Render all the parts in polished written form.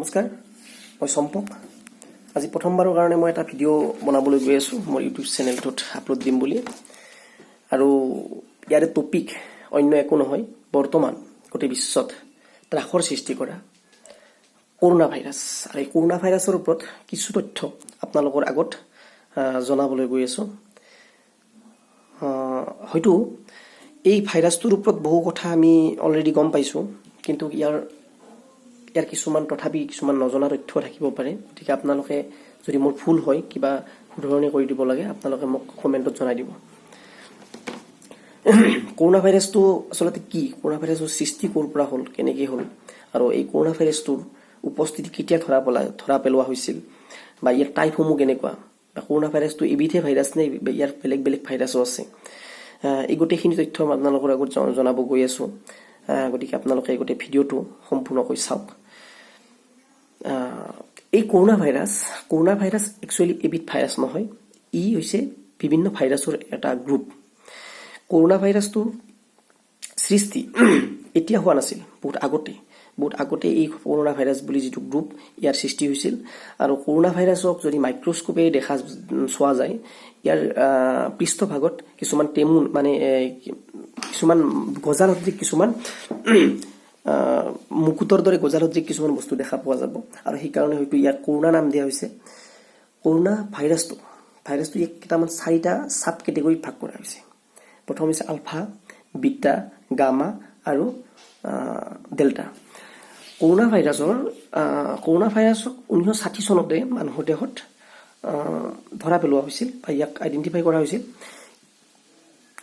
নমস্কাৰ, মই চম্পক। আজি প্ৰথমবাৰৰ কাৰণে মই এটা ভিডিঅ' বনাবলৈ গৈ আছোঁ, মোৰ ইউটিউব চেনেলটোত আপলোড দিম বুলি। আৰু ইয়াৰে টপিক অন্য একো নহয়, বৰ্তমান গোটেই বিশ্বত ত্ৰাসৰ সৃষ্টি কৰা কৰোণা ভাইৰাছ। আৰু এই কৰোণা ভাইৰাছৰ ওপৰত কিছু তথ্য আপোনালোকৰ আগত জনাবলৈ গৈ আছোঁ। হয়তো এই ভাইৰাছটোৰ ওপৰত বহু কথা আমি অলৰেডি গম পাইছোঁ, কিন্তু ইয়াৰ ইয়াৰ কিছুমান, তথাপি কিছুমান নজনা তথ্য থাকিব পাৰে। গতিকে আপোনালোকে যদি মোৰ ভুল হয়, কিবা শুধৰণি কৰি দিব লাগে, আপোনালোকে মোক কমেণ্টত জনাই দিব। কৰোণা ভাইৰাছটো আচলতে কি, কৰোণা ভাইৰাছৰ সৃষ্টি ক'ৰ পৰা হ'ল, কেনেকৈ হ'ল আৰু এই কৰোণা ভাইৰাছটোৰ উপস্থিতি কেতিয়া ধৰা পেলোৱা হৈছিল বা ইয়াৰ টাইপসমূহ কেনেকুৱা বা কৰোণা ভাইৰাছটো এবিধহে ভাইৰাছ নে ইয়াৰ বেলেগ বেলেগ ভাইৰাছো আছে, এই গোটেইখিনি তথ্য মই আপোনালোকৰ আগত জনাব গৈ আছোঁ। গতিকে আপোনালোকে এই গোটেই ভিডিঅ'টো সম্পূৰ্ণকৈ চাওক। এই কৰোণা ভাইৰাছ একচুৱেলি এবিধ ভাইৰাছ নহয়, ই হৈছে বিভিন্ন ভাইৰাছৰ এটা গ্ৰুপ। কৰোণা ভাইৰাছটোৰ সৃষ্টি এতিয়া হোৱা নাছিল, বহুত আগতে এই কৰোণা ভাইৰাছ বুলি যিটো গ্ৰুপ, ইয়াৰ সৃষ্টি হৈছিল। আৰু কৰোণা ভাইৰাছক যদি মাইক্ৰস্কোপে চোৱা যায়, ইয়াৰ পৃষ্ঠভাগত কিছুমান টেমুন, মানে কিছুমান গজাল সদৃশ, কিছুমান মুকুটৰ দৰে গজাল সদৃশ কিছুমান বস্তু দেখা পোৱা যাব আৰু সেইকাৰণে হয়তো ইয়াক কৰোণা নাম দিয়া হৈছে। কৰোণা ভাইৰাছটো ইয়াক কেইটামান চাৰিটা চাব কেটেগৰীত ভাগ কৰা হৈছে। প্ৰথম হৈছে আলফা, বিটা, গামা আৰু ডেল্টা। কৰোণা ভাইৰাছক 1960 চনতে মানুহৰ দেহত ধৰা পেলোৱা হৈছিল বা ইয়াক আইডেণ্টিফাই কৰা হৈছিল।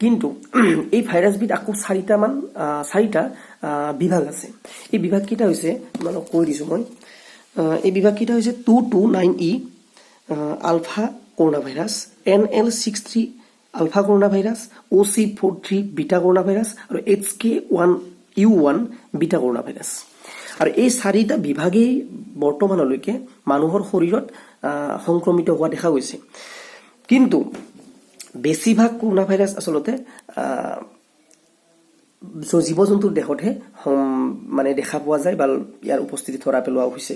কিন্তু এই ভাইৰাছবিধ আকৌ চাৰিটা বিভাগ আছে। এই বিভাগকেইটা হৈছে, তোমালোকক কৈ দিছোঁ মই, এই বিভাগকেইটা হৈছে 229E alpha corona virus, NL63 alpha corona virus, OC43 beta corona virus আৰু HK1U1 beta corona virus. আৰু এই চাৰিটা বিভাগেই বৰ্তমানলৈকে মানুহৰ শৰীৰত সংক্ৰমিত হোৱা দেখা গৈছে। কিন্তু বেছিভাগ কৰোণা ভাইৰাছ আচলতে জীৱ জন্তুৰ দেহতহে মানে দেখা পোৱা যায় বা ইয়াৰ উপস্থিতি ধৰা পেলোৱা হৈছে।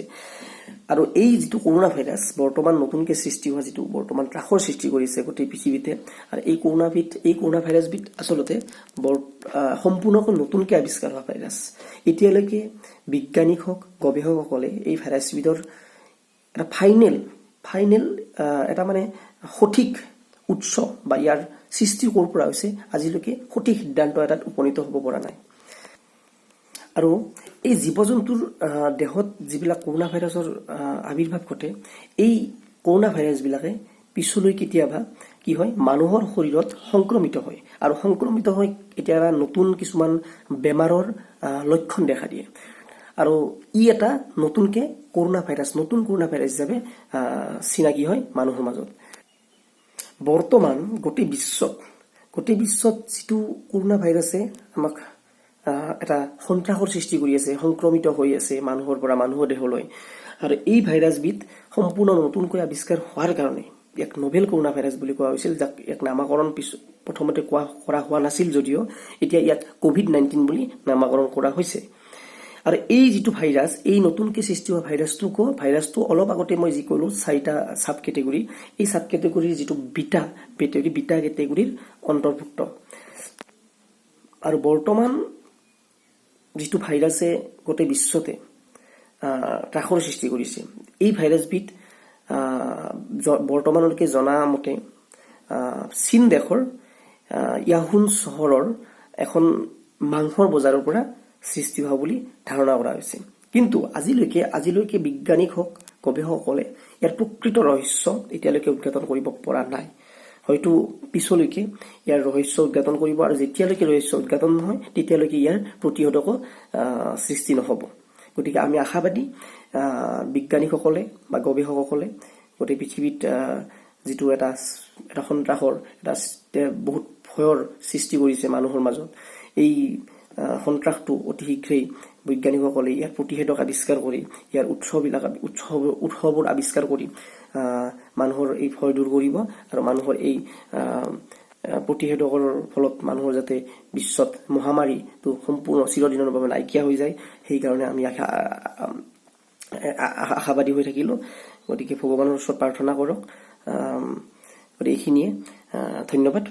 আৰু এই যিটো কৰোণা ভাইৰাছ বৰ্তমান নতুনকৈ সৃষ্টি হোৱা, যিটো বৰ্তমান ত্ৰাসৰ সৃষ্টি কৰিছে গোটেই পৃথিৱীতে, আৰু এই কৰোণা ভাইৰাছবিধ আচলতে বৰ সম্পূৰ্ণকৈ নতুনকৈ আৱিষ্কাৰ হোৱা ভাইৰাছ। এতিয়ালৈকে বিজ্ঞানিক হওক, গৱেষকসকলে এই ভাইৰাছবিধৰ এটা ফাইনেল ফাইনেল এটা মানে সঠিক উৎস বা ইয়াৰ সৃষ্টি ক'ৰ পৰা হৈছে, আজিলৈকে সঠিক সিদ্ধান্ত এটাত উপনীত হ'ব পৰা নাই। আৰু এই জীৱ জন্তুৰ দেহত যিবিলাক কৰোণা ভাইৰাছৰ আৱিৰ্ভাৱ ঘটে, এই কৰোণা ভাইৰাছবিলাকে পিছলৈ কেতিয়াবা কি হয়, মানুহৰ শৰীৰত সংক্ৰমিত হয় আৰু সংক্ৰমিত হৈ কেতিয়াবা নতুন কিছুমান বেমাৰৰ লক্ষণ দেখা দিয়ে আৰু ই এটা নতুনকে কৰোণা ভাইৰাছ, নতুন কৰোণা ভাইৰাছ হিচাপে চিনাকি হয় মানুহৰ মাজত। বৰ্তমান গোটেই বিশ্বত যিটো কৰোণা ভাইৰাছে আমাক এটা সন্ত্ৰাসৰ সৃষ্টি কৰি আছে, সংক্ৰমিত হৈ আছে মানুহৰ পৰা মানুহৰ দেহলৈ, আৰু এই ভাইৰাছবিধ সম্পূৰ্ণ নতুনকৈ আৱিষ্কাৰ হোৱাৰ কাৰণে ইয়াক নভেল কৰোণা ভাইৰাছ বুলি কোৱা হৈছিল, যাক ইয়াক নামাকৰণ প্ৰথমতে কৰা হোৱা নাছিল যদিও এতিয়া ইয়াক কভিড-19 বুলি নামাকৰণ কৰা হৈছে। আৰু এই যিটো ভাইৰাছ, এই নতুনকৈ সৃষ্টি হোৱা ভাইৰাছটো অলপ আগতে মই যি ক'লো চাৰিটা চাব কেটেগৰী, এই চাব কেটেগৰীৰ যিটো বিটা কেটেগৰী, বিটা কেটেগৰীৰ অন্তৰ্ভুক্ত। আৰু বৰ্তমান যিটো ভাইৰাছে গোটেই বিশ্বতে ত্ৰাসৰ সৃষ্টি কৰিছে, এই ভাইৰাছবিধ বৰ্তমানলৈকে জনা মতে চীন দেশৰ য়াহুন চহৰৰ এখন মাংসৰ বজাৰৰ পৰা সৃষ্টি হোৱা বুলি ধাৰণা কৰা হৈছে। কিন্তু আজিলৈকে বিজ্ঞানিক হওক, গৱেষকসকলে ইয়াৰ প্ৰকৃত ৰহস্য এতিয়ালৈকে উদ্ঘাটন কৰিব পৰা নাই। হয়তো পিছলৈকে ইয়াৰ ৰহস্য উদ্ঘাটন কৰিব আৰু যেতিয়ালৈকে ৰহস্য উদ্ঘাটন নহয়, তেতিয়ালৈকে ইয়াৰ প্ৰতিষেধকো সৃষ্টি নহ'ব। গতিকে আমি আশাবাদী, বিজ্ঞানীসকলে বা গৱেষকসকলে গোটেই পৃথিৱীত যিটো এটা এটা সন্ত্ৰাসৰ এটা বহুত ভয়ৰ সৃষ্টি কৰিছে মানুহৰ মাজত, এই সন্ত্ৰাসটো অতি শীঘ্ৰেই বৈজ্ঞানিকসকলে ইয়াৰ প্ৰতিষেধক আৱিষ্কাৰ কৰি, ইয়াৰ উৎসবোৰ আৱিষ্কাৰ কৰি মানুহৰ এই ভয় দূৰ কৰিব আৰু মানুহৰ এই আহ, আহ, প্ৰতিষেধকৰ ফলত মানুহৰ যাতে বিশ্বত মহামাৰীটো সম্পূৰ্ণ চিৰদিনৰ বাবে নাইকিয়া হৈ যায়, সেইকাৰণে আমি আশা আশাবাদী হৈ থাকিলোঁ। গতিকে ভগৱানৰ ওচৰত প্ৰাৰ্থনা কৰক। গতিকে এইখিনিয়ে, ধন্যবাদ।